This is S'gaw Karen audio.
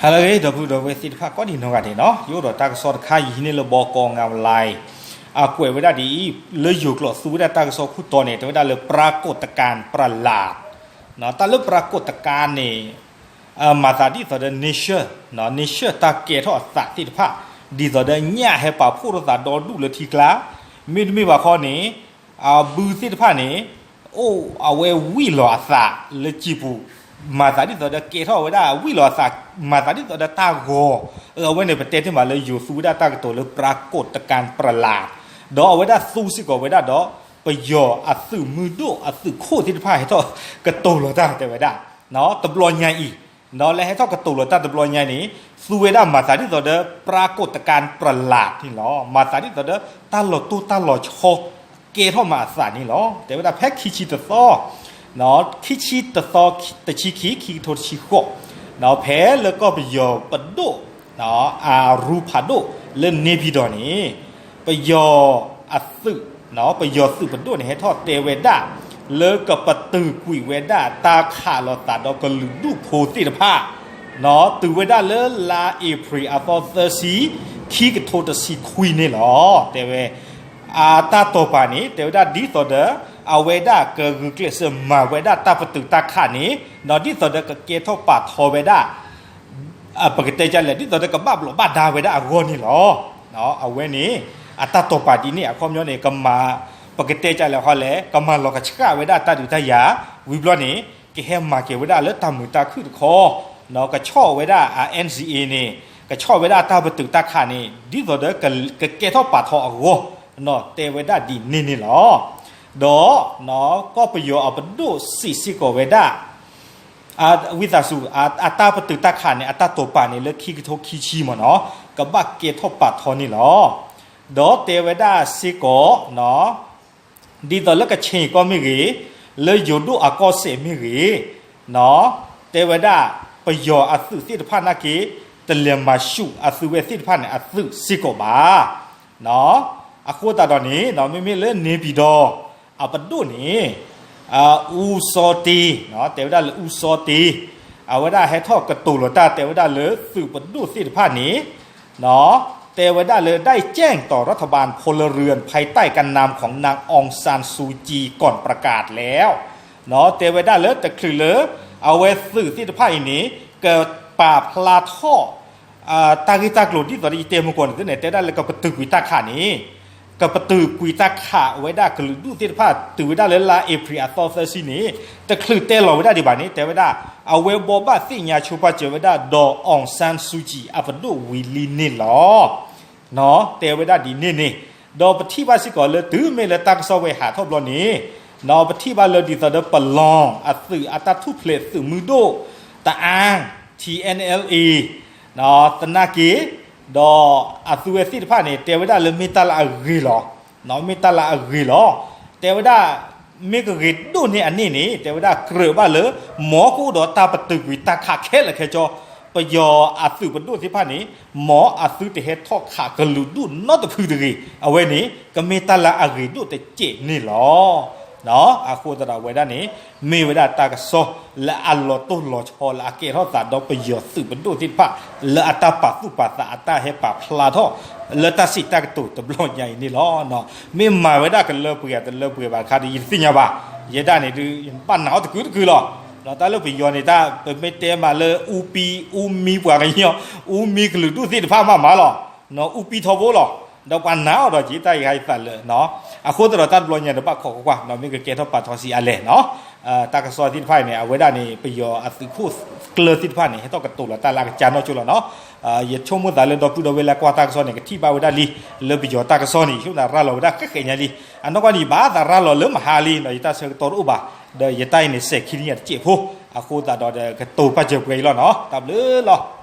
ဟါလၢအဂ့ၤ ဒီပုၢ်ဒီဝဲၢ်သ့ၣ်တဖၣ် ကိးဒံနီၢ်ဂၤဒဲးနီၤ, ယအိၣ်ဒီးတၢ်ကစီၣ်တခါ ယဟံးန့ၢ်လၢ ဘီကီၢ်ငၤဝလံ အကွဲးဝဲဒၣ်ဒ်အံၤ, လၢယိၤကျိာ်သူဝဲဒၣ်တၢ်ကစီၣ်ခိၣ်တီန့ၣ် တဲဝဲဒၣ်လၢ ปรากฏการณ์ประหลาด တၢ်လၢ ปรากฏการณ์ န့ၣ် မၤသးဒ်သိးဒီး nature, nature တၢ်ကဲထီၣ်အသးသ့ၣ်တဖၣ်, ဒ်သိးဒီးညၣ်ဟဲပာ်ဖှိၣ်ထီၣ်သးဒီဒူၣ်လၢထံကျါ, မ့တမ့ၢ်ဘၣ်ခီန့ၣ် အဘုသ့ၣ်တဖၣ်န့ၣ် အိၣ်အဝဲဝံၣ်လီၤအသးလၢစံာ်ပူၤ, မၤသးဒ်သိးဒီးကဲထီၣ်ဝဲဒၣ်ဝံၣ်လီၤအသး, မၤသးဒ်သိးဒီးတၢ်ဂီၤ, အဝဲန့ၣ် ပတဲတ့ၢ်မးလၢယိၤသူဝဲဒၣ်တၢ်ကတိၤလၢ ปรากฏการณ์ประหลาด, ဒီးအဝဲဒၣ်သူစ့ၢ်ကီးဝဲဒၣ်ဒီး ပယီၤအသုးမုၢ်ဒိၣ်အသုးခိၣ်သ့ၣ်တဖၣ်ဟဲထီၣ်ကတိၤလီၤတၢ်တဲဝဲဒၣ် တဘျီညါအံၤ, ဒီးလၢဟဲထီၣ်ကတိၤလီၤတၢ်တဘျီညါန့ၣ် သူဝဲဒၣ်မၤသးဒ်သိးဒီး ปรากฏการณ์ประหลาด န့ၣ်လီၤ. မၤသးဒ်သိးဒီး တၢ်လီၤတိၢ်တၢ်လီၤဆီ ကဲထီၣ်မးအသးန့ၣ်လီၤ. တဲဝဲဒၣ်ဖဲခံဆံတသီ, ခံဆံတသီ, တဆံခံ, ခံကထိတဆံဃိး, ဖဲလၢကီၢ်ပယီၤပဒိၣ် အရူဖးဒိၣ်လၢန့ၣ်ပံၤဒီးန့ၣ် ပယီၤအသုး, ပယီၤသုးပဒိၣ်န့ၣ် ဟဲထီၣ်တဲဝဲဒၣ် လၢကပတုာ်ကွံာ်ဝဲဒၣ်တၢ်ခးလိာ်သးဒီးကလုာ်ဒူၣ်ဖိသ့ၣ်တဖၣ်, တုၤဝဲဒၣ်လၢလါအ့ဖြ့ၣ်အသီသၢဆံ, ခံကထိတဆံခွံန့ၣ်လီၤ. တဲဝဲ အတၢ်တိာ်ပာ်န့ၣ် တဲဝဲဒၣ်ဒ်သိးဒီး အဝဲဒၣ်ကဂုာ်ကျဲးစၢးမၤဝဲဒၣ်တၢ်ပတုာ်တၢ်ခးန့ၣ်, ဒီးဒ်သိးဒီးကကဲထီၣ်ပာ်ထီဝဲဒၣ် ပကတဲဒ်လဲၣ် ဒ်သိးဒီးကဘၣ်ဘျီးဘၣ်ဒါဝဲဒၣ်အဂီၢ်န့ၣ်လီၤ. အဝဲန့ၣ် အတၢ်တိာ်ပာ်ဒ်န့ၣ် အခီပညီန့ၣ် ကမၤ, ပကတဲဒ်လဲၣ်ဃီလဲၣ် ကမၤလီၤကဆှၣ်ဝဲဒၣ်တၢ်ဒုးတၢ်ယၤ, ဝံၤဘျီန့ၣ် ကဟဲမၤက့ၤဝဲဒၣ်လၢတၢ်မုာ်တၢ်ခုၣ်တခီ, ကဆီၣ်ဝဲဒၣ် NCA န့ၣ်, ကဆီၣ်ဝဲဒၣ်တၢ်ပတုာ်တၢ်ခးန့ၣ် ဒ်သိးဒီးကကဲထီၣ်ပာ်ထီအဂီၢ်, တဲဝဲဒၣ်ဒ်န့ၣ်န့ၣ်လီၤ. ဒီး ကီၢ်ပယီၤအပဒိၣ်စံးစ့ၢ်ကီးဝဲဒၣ် ဝံသးစူၤ အတၢ်ပတုာ်တၢ်ခးန့ၣ် အတၢ်တိာ်ပာ်န့ၣ်လၢခံကထိခံဆံမ့ၢ်နီၤ, ကဘၣ်ကဲထီၣ်ပာ်ထီန့ၣ်လီၤ. ဒီးတဲဝဲဒၣ်စ့ၢ်ကီး ဒ်သိးလၢကခ့ၣ်ကီၢ်မ့ၢ်ဂ့ၤ, လၢယိၤဒိၣ်အကီၢ်စဲၣ်မ့ၢ်ဂ့ၤ, တဲဝဲဒၣ် ပယီၤအသုးသ့ၣ်တဖၣ်နာ်က့ တလဲၤမၤဆူၣ်အသုဝဲသ့ၣ်တဖၣ်န့ၣ် အသုးစ့ၢ်ကီးဘၣ်. အဃိသတးဒီးန့ၣ် မ့မ့ၢ်လၢန့ၣ်ပံၤဒီး အပဒိၣ်န့ၣ် အူစီတ့, တဲဝဲဒၣ်လၢအူစီတ့, အဝဲဒၣ်ဟဲထီၣ်ကတိၤလီၤတၢ်တဲဝဲဒၣ်လၢသုးပဒိၣ်သ့ၣ်တဖၣ်န့ၣ် တဲဝဲဒၣ်လၢ ได้แจ้งต่อรัฐบาลพลเรือนภายใต้การนำของนางองซานซูจีก่อนประกาศแล้ว တဲဝဲဒၣ်လၢတချုးလၢ အဝဲသုးသ့ၣ်တဖၣ်အံၤန့ၣ် ကပာ်ဖျါထီၣ် တၢ်ဂ့ၢ်တၢ်ကျိၤဒ်သိးဒီးယတဲမုၢ်ကီၢ်န့ၣ် သ့ၣ်န့ၣ် တဲဝဲဒၣ်လၢကပတုာ်ကွံာ်တၢ်ခးန့ၣ်, ကပတုာ်ကွံာ်တၢ်ခးဝဲဒၣ်ကလုာ်ဒူၣ်သ့ၣ်တဖၣ် တုၤဝဲဒၣ်လၢလါအ့ဖြ့ၣ်အသီသၢဆံန့ၣ် တချုးတဲလီၤဝဲဒၣ်ဒံးဘၣ်န့ၣ် တဲဝဲဒၣ် အဝဲဘိးဘၣ်သ့ၣ်ညါဆိပာ်စၢၤဝဲဒၣ် ဒီး အောင်ဆန်းစုကြည် အပဒိၣ်ဝံၤလံန့ၣ်လီၤ. တဲဝဲဒၣ်ဒ်န့ၣ်န့ၣ်, ဒီးပထံၣ်ဘၣ်စ့ၢ်ကီးလၢတုၤမ့ၢ်လၢတၢ်ကစီၣ်ဝဲဟးထီၣ်ဘျီန့ၣ်, ပထံၣ်ဘၣ်လၢဒ်သိးဒီးပလီၢ်အသုးအတၢ်ထူၣ်ဖျဲးသုးမုၢ်ဒိၣ် တအၣ် ထံ NLA သနာ်က့ ဒီးအသုဝဲသ့ၣ်တဖၣ်န့ၣ် တဲဝဲဒၣ်လၢမ့ၢ်တၢ်လၢအဂ့ၤလီၤ, မ့ၢ်တၢ်လၢအဂ့ၤလီၤ. တဲဝဲဒၣ် မ့ၢ်ကဂ့ၤဒိၣ်န့ၢ်အန့ၣ်န့ၣ် တဲဝဲဒၣ်ကြၢးဘၣ်လၢ မ်ကအိၣ်ဒီးတၢ်ပတုာ်ကွံာ်တၢ်ခးခဲလၢာ်ခဲဆ့, ပယီၤအသုးပဒိၣ်သ့ၣ်တဖၣ်န့ၣ် မ်အသုတဟဲထီၣ်ခးကလုာ်ဒူၣ်နီတဖုတဂ့ၤ, အဝဲန့ၣ် ကမ့ၢ်တၢ်လၢအဂ့ၤဒိၣ်တစဲးန့ၣ်လီၤ. အဃိသတးဒီးအဝဲဒၣ်န့ၣ် မ့ၢ်ဝဲဒၣ်တၢ်ကစီၣ်လၢအလီၤတိၢ်လီၤဆီလၢအကဲထီၣ်သးဒီးပယီၤသုးပဒိၣ်သ့ၣ်တဖၣ် လၢအတၢ်ပာ်သူၣ်ပာ်သးအတၢ်ဟဲပာ်ဖျါထီၣ် လၢတၢ်စံးတၢ်ကတိၤတဘျီညါအံၤန့ၣ်လီၤ. မ့ၢ်မၤဝဲဒၣ်ကလၢပှဲၤတလၢပှဲၤဘၣ်တခါဒီး ယတသ့ၣ်ညါဘၣ်, ယဲဒၣ်န့ၣ်ဒုး ယဘၣ်နာ်အီၤတကုာ်တကုာ်လီၤ. ဒီးတၢ်လၢပယီၤန့ၣ် တၢ်ပမ့ၢ်တဲမးလၢ အူပံ အူမံပှၤကညီ အူမံကလုာ်ဒူၣ်သ့ၣ်တဖၣ်မးမးလီၤ. အူပံထီဘိလီၤ. ဒီးပှၤနာ်အီၤဒီးက့ၤတၢ်ယဂါယသးလၢ အဃိသတးဒီးတၢ်တဘျီညါဒီးဘၣ်ခိးကွၢ်ကွၢ် မ့ၢ်ကကဲထီၣ်ပာ်ထီဆံးအါလဲၣ်နီၤ. တၢ်ကစီၣ်သ့ၣ်တဖၣ်အံၤန့ၣ် အဝဲဒၣ်န့ၣ် ပယီၤအသုးခိၣ်ကျၢၢ်သ့ၣ်တဖၣ်န့ၣ် ဟဲထီၣ်ကတိၤလီၤတၢ်လၢအကစၢ်နီၢ်ကၠိလီၤနီၤ. ယဆိကမိၣ်သးလၢဒီပုၢ်ဒီဝဲၢ်လၢကွၢ်တၢ်ကစီၣ်န့ၣ် ကထံၣ်ဘၣ်ဝဲဒၣ်လံ လၢပယီၤတၢ်ကစီၣ်န့ၣ် ယဆိကမိၣ်သးရၤလီၤဝဲဒၣ်ဃဲးဃဲးညါလံ. အနီၢ်ကီၢ်န့ၣ် ဘၣ်သးရၤလီၤလၢမဟါလံနီၤ ယတၢ်ဆၢကတီၢ်တအိၣ်ဘၣ်. ဒီးယတၢ်အံၤန့ၣ် စဲးခံနံၣ်ညါတစဲးဖိ အဃိသတးဒီးကတိၤပာ်စၢၤပှဲၤအံၤလီၤနီၤ. တၢ်ဘျုးလီၤ.